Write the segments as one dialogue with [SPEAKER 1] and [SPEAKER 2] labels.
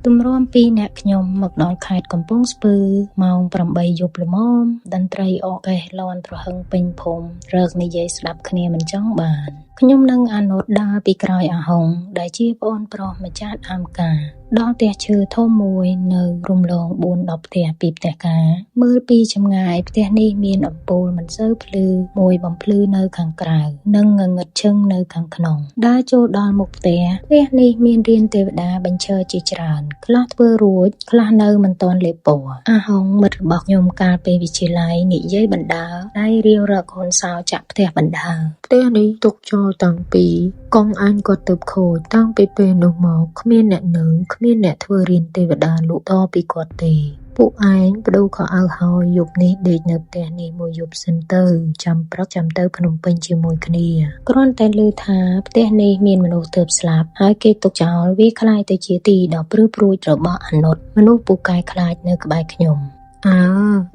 [SPEAKER 1] ទម្រាំពីរនាក់ខ្ញុំមកដល់ខេត្តកំពង់ស្ពឺម៉ោង8យប់ល្មមតន្ត្រីអកេះលាន់ទ្រហឹងពេញភូមិរើកនិយាយស្ដាប់គ្នាមិនចង់បានខ្ញុំនិងអាណូតដើរពីក្រោយអាហុងដែលជាប្អូនប្រុសម្ចាស់អាមការដល់ផ្ទះឈើធំមួយនៅរំលង4-10ផ្ទះពីផ្ទះការមើលពីចម្ងាយផ្ទះនេះមានអំពូលមិនសូវភ្លឺមួយបំភ្លឺនៅខាងក្រៅនិងងងឹតឈឹងនៅខាងក្នុងដើរចូលដល់មុខផ្ទះផ្ទះនេះមានរានទេវតាបញ្ឈរជាច្រើនខ្លះធ្វើរួចខ្លះនៅមិនទាន់លេបពណ៌អាហុងមិត្តរបស់ខ្ញុំកាលពេលវិទ្យាល័យនិយាយបណ្ដើដៃរាវរកហ៊ុនសោចាក់ផ្ទះបណ្ដើ
[SPEAKER 2] ផ្ទះនេះទុកចោលតាំងពីកង់អញគាត់ទៅខូចតាំងពីពេលនោះមកគ្មានអ្នកនៅគ្មានអ្នកធ្វើរានទេវតាលក់តពីគាត់ទេពួកឯងប្ដូរខោអាវហើយយប់នេះដេកនៅផ្ទះនេះមួយយប់សិនទៅចាំព្រឹកចាំទៅភ្នំពេញជាមួយគ្នា
[SPEAKER 1] គ្រាន់តែឮថាផ្ទះនេះមានមនុស្សទើបស្លាប់ហើយគេទុកចោលវាក្លាយទៅជាទីដ៏ព្រឺព្រួចរបស់អាណុតមនុស្សពូកែខ្លាចនៅក្បែរខ្ញុំ
[SPEAKER 2] អើ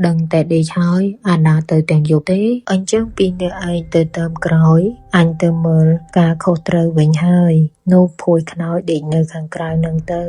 [SPEAKER 2] ដឹងតែដេកហើយអាណាទៅទាំងយប់ទេអញ្ចឹងពីអ្នកឯងទៅតាមក្រោយអញទៅមើលការខុសត្រូវវិញហើយនោះភួយខ្នើយដេកនៅខាងក្រៅនឹងទៅ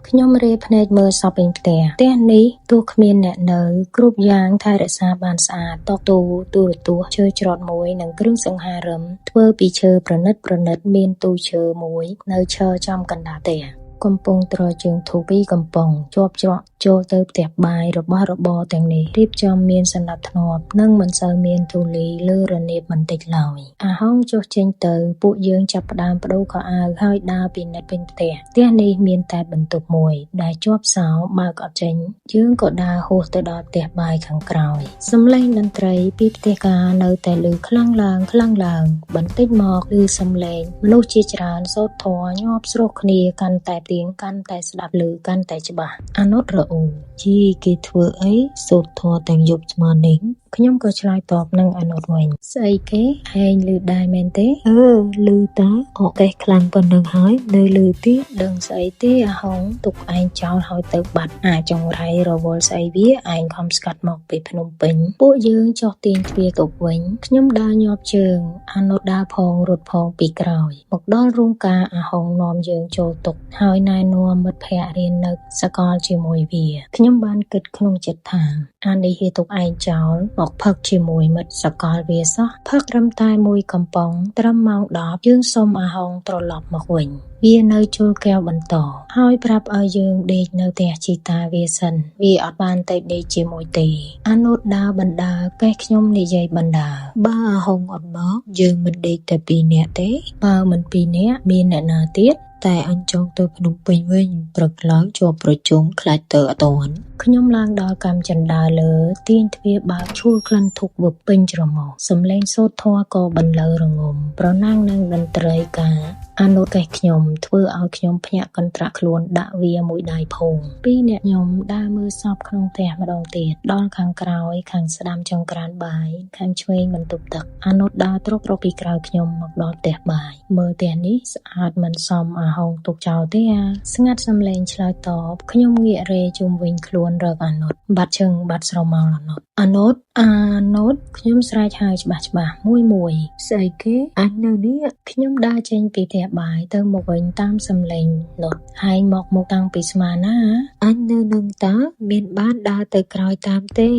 [SPEAKER 1] ខ្ញុំរេភ្នែកមើលសពពេញផ្ទះផ្ទះនេះទោះគ្មានអ្នកនៅគ្រប់យ៉ាងថែរក្សាបានស្អាតតទូទូរទស្សន៍ឈើច្រត់មួយនិងគ្រឿងសង្ហារឹមធ្វើពីឈើប្រណិតៗមានទូឈើមួយនៅឈរចំកណ្ដាលផ្ទះកំពុងទ្រជើងធូបពីរកំប៉ុងជាប់ច្រកចូលទៅផ្ទះបាយរបស់របរទាំងនេះរៀបចំមានសណ្ដាប់ធ្នាប់និងមិនសូវមានធូលីលើរនាបបន្តិចឡើយអាហុងចុះចេញទៅពួកយើងចាប់ផ្ដើមប្ដូរខោអាវហើយដើរពិនិត្យពេញផ្ទះផ្ទះនេះមានតែបន្ទប់មួយដែលជាប់សោបើកអត់ចេញយើងក៏ដើរហួសទៅដល់ផ្ទះបាយខាងក្រោយសំឡេងតន្ត្រីពីផ្ទះការនៅតែឮខ្លាំងឡើងខ្លាំងឡើងបន្តិចមកឮសំឡេងមនុស្សជាច្រើនសូត្រធម៌ញាប់ស្រុះគ្នាកាន់តែទៀងកាន់តែស្ដាប់ឮកាន់តែច្បាស់អាណុតរអ៊ូ
[SPEAKER 2] ជីគេធ្វើអីសូត្រធម៌ទាំងយប់ស្មាននេះ
[SPEAKER 1] ខ្ញុំក៏ឆ្លើយតបនឹងអាណុតវិញស្អីគេឯងឮដែរមែនទេ
[SPEAKER 2] អឺឮតាអកេះខ្លាំងប៉ុណ្ណឹងហើយនៅឮទៀត
[SPEAKER 1] ដឹងស្អីទេអាហុងទុកឯងចោលហើយទៅបាត់អាចង្រៃរវល់ស្អីវាឯងខំស្កាត់មកពីភ្នំពេញពួកយើងចុះទាញទ្វារទៅវិញខ្ញុំដើរញាប់ជើងអាណុតដើរផងរត់ផងពីក្រោយមកដល់រោងការអាហុងនាំយើងចូលទុកហើយណែនាំមិត្តភ័ក្តិរៀននៅសកលជាមួយវាខ្ញុំបានគិតក្នុងចិត្តថាអានេះហេតុទុកឯងចោលមកផឹកជាមួយមិត្តសកលវាសោះផឹកត្រឹមតែមួយកំប៉ុងត្រឹមម៉ោង10យើងសុំអាហុងត្រឡប់មកវិញវានៅជុលកែវបន្តហើយប្រាប់ឲ្យយើងដេកនៅផ្ទះជីតាវាសិនវាអត់បានទៅដេកជាមួយទេអាណូតដើរបណ្ដើកេះខ្ញុំនិយាយបណ្ដើ
[SPEAKER 2] បើអាហុងអត់មកយើងមិនដេកតែពីរនាក់ទេ
[SPEAKER 1] បើមិនពីរនាក់មានអ្នកណាទៀត
[SPEAKER 2] តែអញចង់ទៅភ្នំពេញវិញព្រឹកឡើងជាប់ប្រជុំខ្លាចទៅអត់ទាន់
[SPEAKER 1] ខ្ញុំឡើងដល់កម្មចិន្តាលើទាញទ្វារបើកឈួលក្លិនធុកវឹបពេញច្រមុះសំឡេងសូត្រធម៌ក៏បន្លឺរងំប្រណាំងនឹងតន្ត្រីការអាណូតកេះខ្ញុំធ្វើឲ្យខ្ញុំភ្ញាក់កន្ត្រាក់ខ្លួនដាក់វាមួយដៃផងពីរអ្នកខ្ញុំដើរមើលសពក្នុងផ្ទះម្ដងទៀតដល់ខាងក្រោយខាងស្ដាំចង្ក្រានបាយខាងឆ្វេងបន្ទប់ទឹកអាណូតដើរទ្រករកពីក្រោយខ្ញុំមកដល់ផ្ទះបាយមើលផ្ទះនេះស្អាតមិនសមអាហុងទុកចោលទេអាស្ងាត់សំឡេងឆ្លើយតបខ្ញុំងាករេជុំវិញខ្លួនរកអាណូតបាត់ជើងបាត់ស្រមោលអាណូតអាណូតអាណូតខ្ញុំស្រែកហៅច្បាស់ៗមួយមួយ
[SPEAKER 2] ស្អីគេអញនៅនេះ
[SPEAKER 1] ខ្ញុំដើរចេញពីផ្ទះបាយទៅមកវិញតាមសំឡេងណូតហើយមកមុខតាំងពីស្មានណា
[SPEAKER 2] អញនៅនឹងតាមានបានដើរទៅក្រោយតាមទេ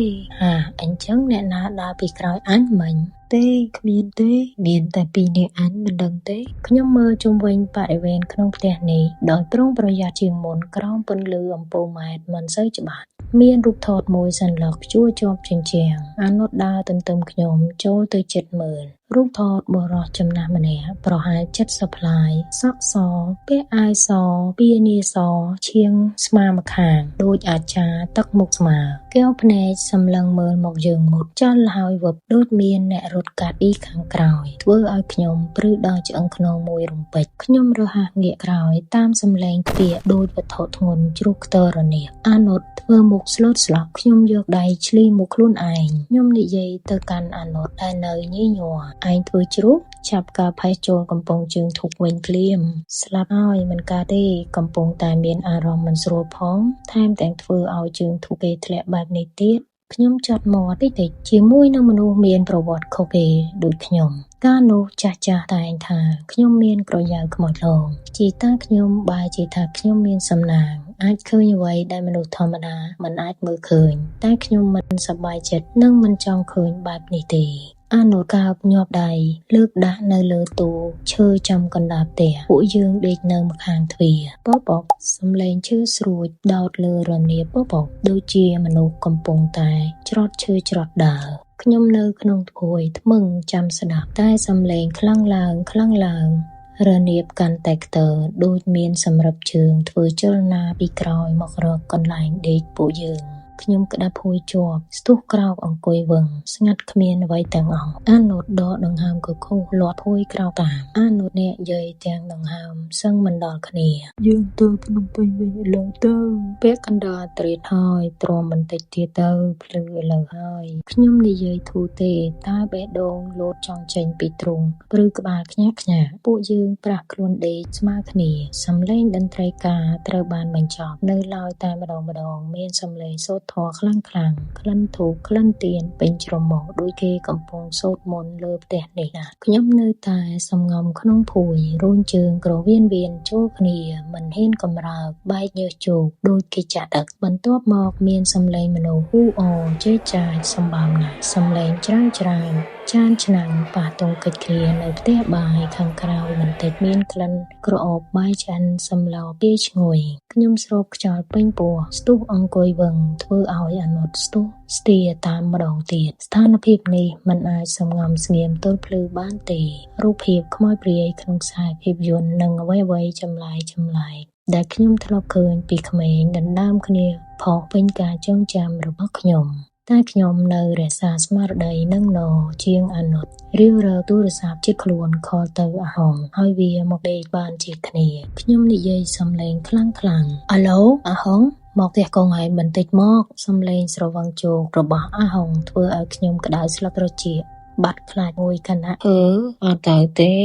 [SPEAKER 1] ហាអញ្ចឹងអ្នកណាដើរពីក្រោយអញមិញ
[SPEAKER 2] ទេគ្មានទេមានតែពីរនាក់អញមិនដឹងទេ
[SPEAKER 1] ខ្ញុំមើលជុំវិញបរិវេណក្នុងផ្ទះនេះដោយប្រុងប្រយ័ត្នជាងមុនក្រោមពន្លឺអំពូលម៉ែត្រមិនសូវច្បាស់មានរូបថតមួយសន្លឹកព្យួរជាប់ជញ្ជាំងអាណុតដើរទន្ទឹមខ្ញុំចូលទៅជិតមើលរូបថតបុរសចំណាស់ម្នាក់ប្រហែល70ប្លាយសក់សពាក់អាវសពានាសឈៀងស្មាម្ខាងដូចអាចារ្យទឹកមុខស្មើកែវភ្នែកសម្លឹងមើលមកយើងមុតចលហើយវឹបដូចមានអ្នករត់កាត់ពីខាងក្រោយធ្វើឲ្យខ្ញុំព្រឺដល់ឆ្អឹងខ្នងមួយរំពេចខ្ញុំរហ័សងាកក្រោយតាមសំឡេងខ្ទាដូចវត្ថុធ្ងន់ជ្រុះខ្ទររនាបអាណុតធ្វើមុខស្លូតស្លក់ខ្ញុំយកដៃឆ្លីមុខខ្លួនឯងខ្ញុំនិយាយទៅកាន់អាណុតដែលនៅញីញ័រឯងធ្វើជ្រុះឆាប់ការផេះចូលកំពង់ជើងធុកវិញភ្លាមស្លាប់ហើយមិនកើតទេកំពុងតែមានអារម្មណ៍មិនស្រួលផងថែមទាំងធ្វើឲ្យជើងធុកគេធ្លាក់បែបនេះទៀតខ្ញុំចាត់មាត់តិចៗជាមួយនឹងមនុស្សមានប្រវត្តិខុសគេដូចខ្ញុំ កាលនោះចាស់ៗតែងថាខ្ញុំមានក្រយៅខ្មោចលង ជីតាខ្ញុំបែរជាថាខ្ញុំមានសំណាង អាចឃើញអ្វីដែលមនុស្សធម្មតាមិនអាចមើលឃើញ តែខ្ញុំមិនសប្បាយចិត្តនិងមិនចង់ឃើញបែបនេះទេ អានុតកើបញាប់ដៃលើកដាក់នៅលើតូឈើចំកណ្ដាលផ្ទះ ពួកយើងដេកនៅម្ខាងទ្វារ ពពក សំឡេងឈើស្រួចដោតលើរនាបពពក ដូចជាមនុស្សកំពុងតែច្រត់ឈើច្រត់ដើរ ខ្ញុំនៅក្នុងភួយថ្មឹងចាំស្ដាប់ តែសំឡេងខ្លាំងឡើងខ្លាំងឡើង រនាបកាន់តែខ្ទើដូចមានសម្រឹបជើងធ្វើចលនាពីក្រោយមករកកន្លែងដេកពួកយើង ខ្ញុំក្តាប់ភួយជាប់ ស្ទុះក្រោកអង្គុយវឹង ស្ងាត់គ្មានអ្វីទាំងអស់ អានុតដកដង្ហើមកឃូសលាត់ភួយក្រោកតាម អានុតនិយាយទាំងដង្ហើមសឹងមិនដល់គ្នា
[SPEAKER 2] យើងទៅភ្នំពេញវិញឥឡូវទៅ
[SPEAKER 1] ពាក់កណ្ដាលត្រៀតហើយ ទ្រាំបន្តិចទៀតទៅ ភ្លឺឥឡូវហើយ ខ្ញុំនិយាយធូរទេ តែបេះដូងលោតចង់ចេញពីទ្រូង ព្រឺក្បាលខ្ញាក់ខ្ញាក់ ពួកយើងប្រាស់ខ្លួនដេកស្មើគ្នា សំឡេងតន្ត្រីការត្រូវបានបញ្ចប់ នៅឡើយតែម្ដងៗមានសំឡេងសូត្រធម៌ខ្លាំងៗ ក្លិនធូបក្លិនទៀនពេញច្រមុះដូចគេកំពុងសូត្រមន្តលើផ្ទះនេះណាស់ ខ្ញុំនៅតែសំងំក្នុងភួយ រូនជើងក្រវៀនវៀនចូលគ្នាមិនហ៊ានកម្រើក បែកញើសជោគដូចគេចាក់ទឹក បន្ទាប់មកមានសំឡេងមនុស្សហ៊ូអរជែកចាយសម្បើមណាស់ សំឡេងច្រើនៗ ចានឆ្នាំងប៉ះទង្គិចគ្នានៅផ្ទះបាយខាងក្រោយបន្តិចមានក្លិនក្រអូបបាយឆ្អិនសម្លពាយឈ្ងុយ ខ្ញុំស្រូបខ្យល់ពេញពោះ ស្ទុះអង្គុយវឹងធ្វើឲ្យអានុតស្ទុះស្ទាតាមម្ដងទៀត ស្ថានភាពនេះមិនអាចសំងំស្ងៀមទល់ភ្លឺបានទេ រូបភាពខ្មោចព្រាយក្នុងខ្សែភាពយន្តនិងអ្វីៗចម្លែកៗដែលខ្ញុំធ្លាប់ឃើញពីក្មេងដណ្ដើមគ្នាផុសពេញការចងចាំរបស់ខ្ញុំ តែខ្ញុំនៅរក្សាស្មារតីនឹងណជាងអានុត រាវរកទូរស័ព្ទជិតខ្លួនខលទៅអាហុង ហើយវាមកដេកបានជាគ្នា ខ្ញុំនិយាយសំឡេងខ្លាំងៗ អាឡូអាហុង មកផ្ទះកងឯងបន្តិចមក សំឡេងស្រវឹងជោគរបស់អាហុងធ្វើឲ្យខ្ញុំក្តៅស្លឹកត្រចៀកបាត់ខ្លាចមួយខណៈ
[SPEAKER 2] អឺអត់ទៅទេ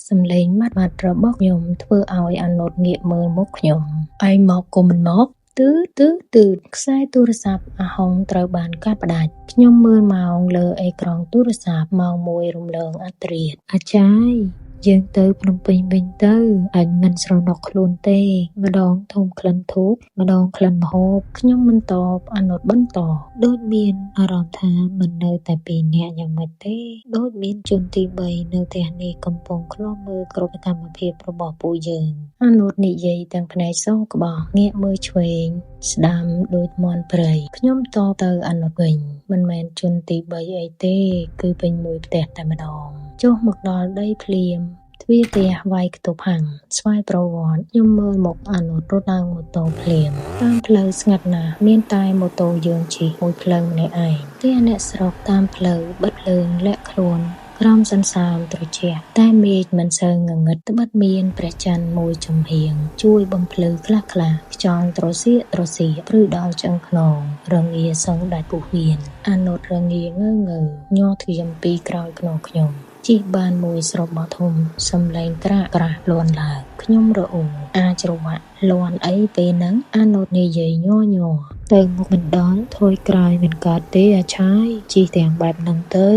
[SPEAKER 1] សំឡេងម៉ាត់ៗរបស់ខ្ញុំធ្វើឲ្យអានុតងាកមើលមុខខ្ញុំ
[SPEAKER 2] ឯងមកក៏មិនមក
[SPEAKER 1] ទឺទឺទឺខ្សែទូរស័ព្ទអាហុងត្រូវបានកាត់ផ្ដាច់ ខ្ញុំមើលម៉ោងលើអេក្រង់ទូរស័ព្ទម៉ោង1រំលងអត្រា
[SPEAKER 2] អាចារ្យ យើងទៅភ្នំពេញវិញទៅ អញមិនស្រណុកខ្លួនទេ ម្ដងធំក្លិនធូប ម្ដងក្លិនម្ហូប
[SPEAKER 1] ខ្ញុំមិនតបអានុតបន្ត
[SPEAKER 2] ដូចមានអារម្មណ៍ថាមិននៅតែពីរនាក់យ៉ាងម៉េចទេ ដូចមានជនទី3នៅផ្ទះនេះកំពុងឃ្លាំមើលគ្រប់សកម្មភាពរបស់ពួកយើង
[SPEAKER 1] អានុតនិយាយទាំងភ្នែកសក្បុសងាកមើលឆ្វេងស្ដាំដូចមាន់ព្រៃ ខ្ញុំតបទៅអានុតវិញ មិនមែនជនទី3អីទេ គឺពេញមួយផ្ទះតែម្ដង ចុះមកដល់ដីភ្លាមទ្វារផ្ទះវាយខ្ទប់ហាំងស្វ័យប្រវត្តិ ខ្ញុំមើលមុខអានុតរត់ឡើងម៉ូតូភ្លាម តាមផ្លូវស្ងាត់ណាស់មានតែម៉ូតូយើងជិះមួយផ្លូវម្នាក់ឯង ផ្ទះអ្នកស្រុកតាមផ្លូវបិទភ្លើងលាក់ខ្លួនក្រោមសន្សើមត្រជាក់ តែមេឃមិនសូវងងឹតត្បិតមានព្រះច័ន្ទមួយចំហៀងជួយបំភ្លឺខ្លះៗ ខ្យល់ត្រសៀកត្រសៀកព្រឺដល់ឆ្អឹងខ្នង រងាសឹងដាច់ពោះវៀន អានុតរងាងើងើញ័រធៀមពីក្រោយខ្នងខ្ញុំ ជិះបានមួយស្របបធំសំឡេងក្រាក់ក្រាស់លាន់ឡើង ខ្ញុំរអ៊ូអាច្រវាក់លាន់អីពេលហ្នឹង អានុតនិយាយញ័រញ័រ
[SPEAKER 2] ទៅមុខមិនដល់ថយក្រោយមិនកើតទេអាឆាយ ជិះទាំងបែបហ្នឹងទៅ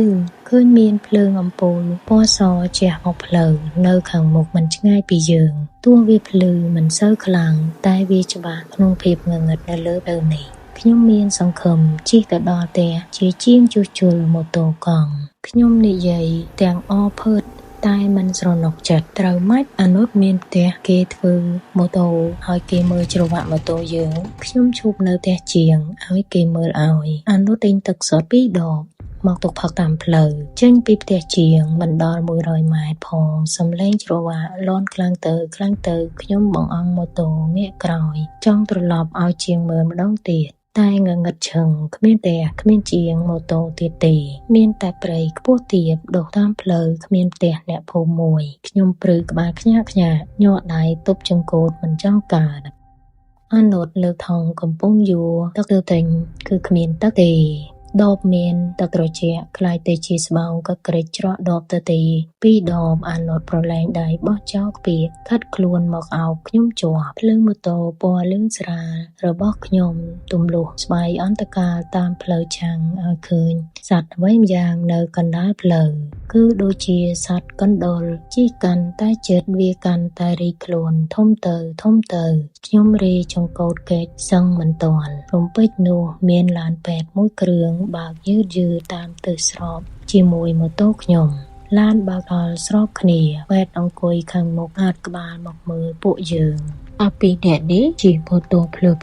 [SPEAKER 1] ឃើញមានភ្លើងអំពូលពណ៌សជះមកផ្លូវនៅខាងមុខមិនឆ្ងាយពីយើង ទោះវាភ្លឺមិនសូវខ្លាំងតែវាច្បាស់ក្នុងភាពងងឹតនៅលើផ្លូវនេះ ខ្ញុំមានសង្ឃឹមជិះទៅដល់ផ្ទះជាជាងជួសជុលម៉ូតូកង់ ខ្ញុំនិយាយទាំងអភើតតែមិនស្រណុកចិត្ត ត្រូវម៉េចអានុតមានផ្ទះគេធ្វើម៉ូតូឲ្យគេមើលច្រវាក់ម៉ូតូយើង ខ្ញុំឈប់នៅផ្ទះជាងឲ្យគេមើលឲ្យ អានុតទិញទឹកសុទ្ធ2ដបមកទុកផឹកតាមផ្លូវ ចេញពីផ្ទះជាងមិនដល់100ម៉ែត្រផង សំឡេងច្រវាក់លាន់ខ្លាំងទៅខ្លាំងទៅ ខ្ញុំបង្អង់ម៉ូតូងាកក្រោយ ចង់ត្រឡប់ឲ្យជាងមើលម្ដងទៀត តែងងឹតឈឹងគ្មានផ្ទះគ្មានជាងម៉ូតូទៀតទេ មានតែព្រៃខ្ពស់ទាបដុះតាមផ្លូវគ្មានផ្ទះអ្នកភូមិមួយ ខ្ញុំព្រឺក្បាលខ្ញាក់ខ្ញាក់ញ័រដៃទប់ចង្កូតមិនចង់កើត អានុតលើកថង់កំពុងយួរទឹកទៅទិញគឺគ្មានទឹកទេ ដបមានទឹកត្រជាក់ក្លាយទៅជាស្បោងកក្រិចច្រកដបទៅទេពីរដបអាណុតប្រឡែងដៃបោះចោលខ្ពៀកខិតខ្លួនមកអោបខ្ញុំជាប់ភ្លើងម៉ូតូពណ៌លឿងស្រាលរបស់ខ្ញុំទម្លុះស្បៃអន្តកាលតាមផ្លូវឆាំងឲ្យឃើញសត្វអ្វីម្យ៉ាងនៅកណ្ដាលផ្លូវគឺដូចជាសត្វកណ្ដុរជិះកាន់តែជិតវាកាន់តែរីកខ្លួនធំទៅធំទៅខ្ញុំរេចង្កូតកេចសឹងមិនទាន់រំពេចនោះមានឡានពេទ្យមួយគ្រឿងបើកយឺតយឺតតាមទិសស្របជាមួយម៉ូតូខ្ញុំឡានបើកដល់ស្របគ្នាពេទ្យអង្គុយខាងមុខហាត់ក្បាលមកមើលពួកយើង
[SPEAKER 2] អាពីរអ្នកនេះជិះម៉ូតូភ្លើៗ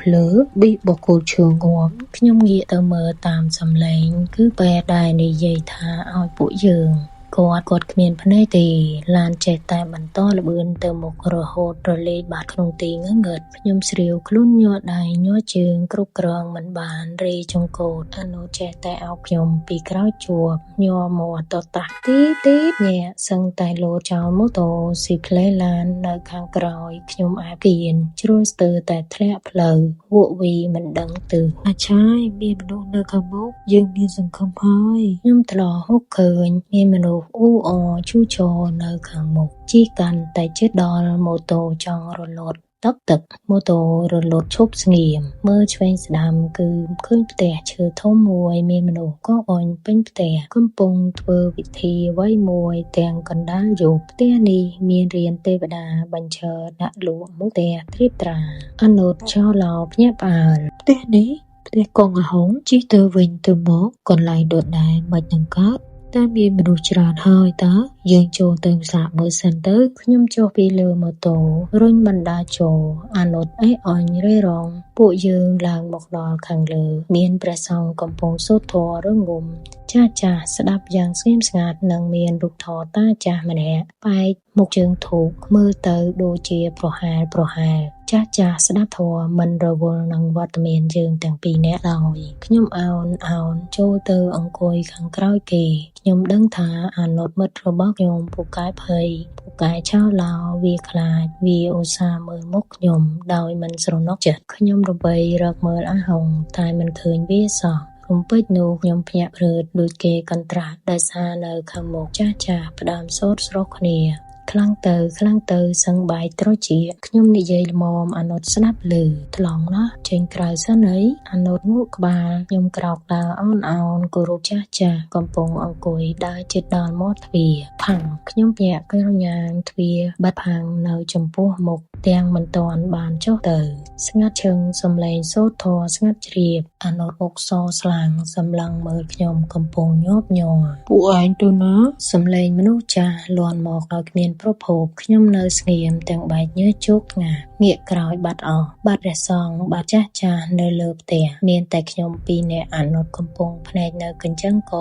[SPEAKER 2] ប៊ីបកគោលឈើងាំ
[SPEAKER 1] ខ្ញុំងាកទៅមើលតាមសំឡេងគឺពេទ្យដែលនិយាយថាឲ្យពួកយើងគាត់គ្មានភ្នែកទេឡានចេះតែបន្តល្បឿនទៅមុខរហូតរលាយបាត់ក្នុងទីងងឹតខ្ញុំស្រាវខ្លួនញ័រដៃញ័រជើងគ្រប់គ្រងមិនបានរេចង្កូតអនុចេះតែអោបខ្ញុំពីក្រោយជួបញ័រមាត់តតាស់ទីទីញាក់សឹងតែលោចោលម៉ូតូស៊ីផ្លេឡាននៅខាងក្រោយខ្ញុំអាគៀនជ្រុលស្ទើរតែធ្លាក់ផ្លូវវក់វីមិនដឹងទិស
[SPEAKER 2] អាឆាយមានមនុស្សនៅខាងមុខយើងមានសង្ឃឹមហើយ
[SPEAKER 1] ខ្ញុំធ្លាប់ហុកឃើញមានមនុស្សអ៊ូអរឈូឆរនៅខាងមុខជិះកាន់តែជិតដល់ម៉ូតូចង់រលត់ទឹកម៉ូតូរលត់ឈប់ស្ងៀមមើលឆ្វេងស្ដាំគឺឃើញផ្ទះឈើធំមួយមានមនុស្សក៏អុញពេញផ្ទះកំពុងធ្វើពិធីអ្វីមួយទាំងកណ្ដាលយប់ផ្ទះនេះមានរានទេវតាបញ្ឈរដាក់លក់មុខផ្ទះត្រៀបត្រាអនុតឆោឡោភ្ញាក់ផ្អើល
[SPEAKER 2] ផ្ទះនេះផ្ទះកងអាហុងជិះទៅវិញទៅមកកន្លែងដដែលមិននឹងកើតតែមានមនុស្សច្រើនហើយតើយើងចូលទៅសាកមើលសិនទៅ
[SPEAKER 1] ខ្ញុំចុះពីលើម៉ូតូរុញបណ្ដាចូលអាណុតអេអញរេរងពួកយើងឡើងមកដល់ខាងលើមានព្រះសង្ឃកំពុងសូត្រធម៌រងំចាស់ចាស់ស្ដាប់យ៉ាងស្ងៀមស្ងាត់និងមានរូបថតតាចាស់ម្នាក់បែកមុខជើងធូបមើលទៅដូចជាប្រហែលប្រហែលចាស់ចាស់ស្ដាប់ធម៌មិនរវល់នឹងវត្តមានយើងទាំងពីរនាក់ឡើយខ្ញុំអោនអោនចូលទៅអង្គុយខាងក្រោយគេខ្ញុំដឹងថាអាណុតមិត្តរបស់ខ្ញុំពូកែភ័យពូកែឆោឡោវាខ្លាចវាឧស្សាហ៍មើលមុខខ្ញុំដោយមិនស្រណុកចិត្តខ្ញុំរបីរកមើលអាហុងតែមិនឃើញវាសោះរំពេចនោះខ្ញុំភ្ញាក់ព្រឺតដូចគេកន្ត្រាស់ដោយសារនៅខាងមុខចាស់ចាស់ផ្ដើមសូត្រស្រុះគ្នាខ្លាំងទៅខ្លាំងទៅសឹងបាយត្រចៀកខ្ញុំនិយាយល្មមអាណុតស្ដាប់ឮថ្លង់ណាស់ចេញក្រៅសិនអីអាណុតងក់ក្បាលខ្ញុំក្រោកដើរអោនអោនគោរពចាស់ចាស់កំពុងអង្គុយដើរជិតដល់មាត់ទ្វារផាំងខ្ញុំភ្ញាក់ក្រញាងទ្វារបិទផាំងនៅចំពោះមុខទាំងមិនទាន់បានចុះទៅស្ងាត់ឈឹងសំឡេងសូត្រធម៌ស្ងាត់ជ្រាបអាណុតមុខសស្លាំងសម្លឹងមើលខ្ញុំកំពុងញាប់ញ័រ
[SPEAKER 2] ពួកឯងទៅណា
[SPEAKER 1] សំឡេងមនុស្សចាស់លាន់មកដោយគ្មានប្រភពខ្ញុំនៅស្ងៀមទាំងបែកញើសជោគថ្ងាសងាកក្រោយបាត់អស់បាត់ព្រះសង្ឃបាត់ចាស់ចាស់នៅលើផ្ទះមានតែខ្ញុំពីរនាក់អាណុតកំពុងភ្នែកនៅកញ្ចឹងក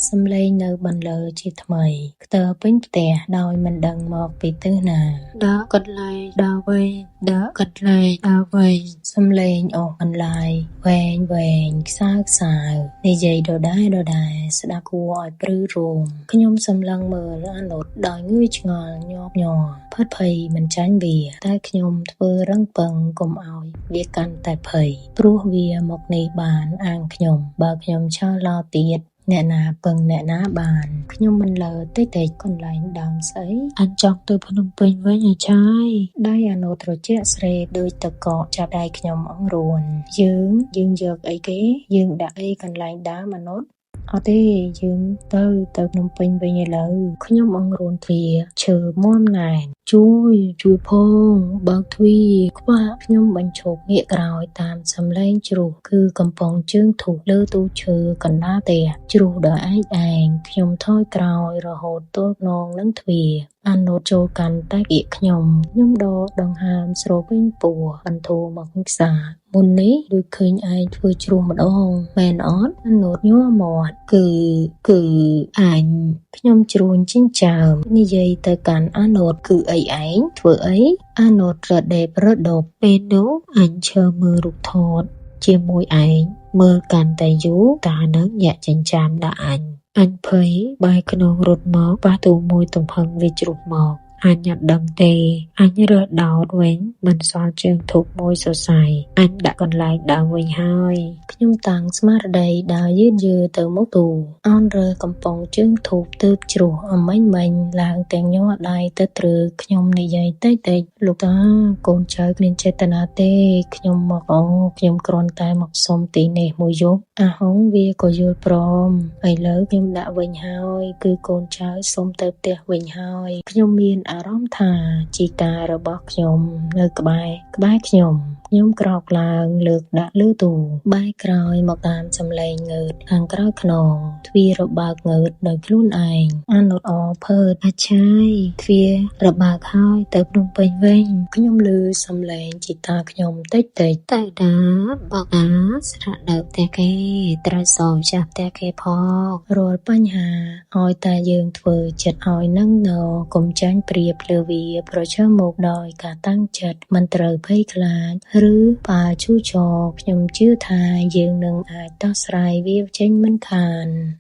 [SPEAKER 1] សំឡេងនៅបន្លឺជាថ្មីខ្ទើពេញផ្ទះដោយមិនដឹងមកពីទិសណា
[SPEAKER 2] ដើរកន្លែងដើរវិញដើរកន្លែងដើរវិញ
[SPEAKER 1] សំឡេងអស់បន្លាយវែងវែងខ្សើខ្សើនិយាយដដែលដដែលស្ដាប់គួរឲ្យព្រឺរោមខ្ញុំសម្លឹងមើលអាណុតដោយងឿយឆ្ងល់ញាប់ញ័រផិតភ័យមិនចាញ់វាតែខ្ញុំធ្វើរឹងពឹងកុំឲ្យវាកាន់តែភ័យព្រោះវាមកនេះបានអាងខ្ញុំបើខ្ញុំឆោឡោទៀតអ្នកណាពឹងអ្នកណាបានខ្ញុំមិនលើតិចតិចកន្លែងដើមស្អី
[SPEAKER 2] អញចង់ទៅភ្នំពេញវិញអាឆាយ
[SPEAKER 1] ដៃអាណូត្រជាក់ស្រេដូចតកកចាប់ដៃខ្ញុំអង្រួនយើងយកអីគេយើងដាក់អីកន្លែងដើមអាណូអត់ទេយើងទៅភ្នំពេញវិញឥឡូវខ្ញុំអង្រួនទ្វារឈើមាំណែនជួយជួយផងបើកទ្វារខ្វាក់ខ្ញុំបញ្ឈប់ងាកក្រោយតាមសំឡេងជ្រុះគឺកំប៉ុងជើងធូសលើទូឈើកណ្ដាលផ្ទះជ្រុះដោយឯកឯងខ្ញុំថយក្រោយរហូតទល់ខ្នងនឹងទ្វារអាណូតចូលកាន់តែគៀកខ្ញុំខ្ញុំដកដង្ហើមស្រូបវិញពោះបន្ធូរមកខ្សាមុននេះដូចឃើញឯងធ្វើជ្រុះម្ដងមែនអត់អាណូតញ័រមាត់គឺអញខ្ញុំជ្រួញចិញ្ចើមនិយាយទៅកាន់អាណូតគឺអីឯងធ្វើអីអាណូតរដេបរដប់
[SPEAKER 2] ពេលនោះអញឈើមើលរូបថតជាមួយឯងមើលកាន់តែយូរតានឹងញាក់ចិញ្ចាំដាក់អញអញភ័យបែរខ្នងរត់មកប៉ះទូមួយទំហឹងវាជ្រុះមក អញអត់ដឹងទេ អញរើសដោតវិញមិនសល់ជើងធូបមួយសរសៃ អញដាក់កន្លែងដើមវិញហើយ
[SPEAKER 1] ខ្ញុំតាំងស្មារតីដើរយឺតៗទៅមុខទូ ឱនរើសកំប៉ុងជើងធូបទើបជ្រុះអម្បាញ់មិញឡើងទាំងញ័រដៃទៅទ្រើខ្ញុំនិយាយតិចៗ លោកតា កូនចៅគ្មានចេតនាទេ ខ្ញុំមកអខ្ញុំគ្រាន់តែមកសុំទីនេះមួយយប់ អាហុងវាក៏យល់ព្រម ឥឡូវខ្ញុំដាក់វិញហើយ គឺកូនចៅសុំទៅផ្ទះវិញហើយ ខ្ញុំមានអារម្មណ៍ថាជីតារបស់ខ្ញុំនៅក្បែរក្បែរខ្ញុំ ខ្ញុំក្រោកឡើងលើកដាក់លើទូ បែរក្រោយមកតាមសំឡេងងើតខាងក្រោយខ្នង ទ្វាររបើកងើតដោយខ្លួនឯង អាណិតអភើត
[SPEAKER 2] អាឆាយ ទ្វាររបើកហើយទៅភ្នំពេញវិញ
[SPEAKER 1] ខ្ញុំឮសំឡេងជីតាខ្ញុំតិចៗ
[SPEAKER 2] ទៅណាបងណាស្នាក់នៅផ្ទះគេ ត្រូវសងចាស់ផ្ទះគេផង
[SPEAKER 1] រាល់បញ្ហាឲ្យតែយើងធ្វើចិត្តឲ្យនឹងណកុំចាញ់ប្រៀបលើវាប្រឈមមុខដោយការតាំងចិត្តមិនត្រូវភ័យខ្លាចឬផ្អើលឈូឆរខ្ញុំជឿថាយើងនឹងអាចដោះស្រាយវាចេញមិនខាន។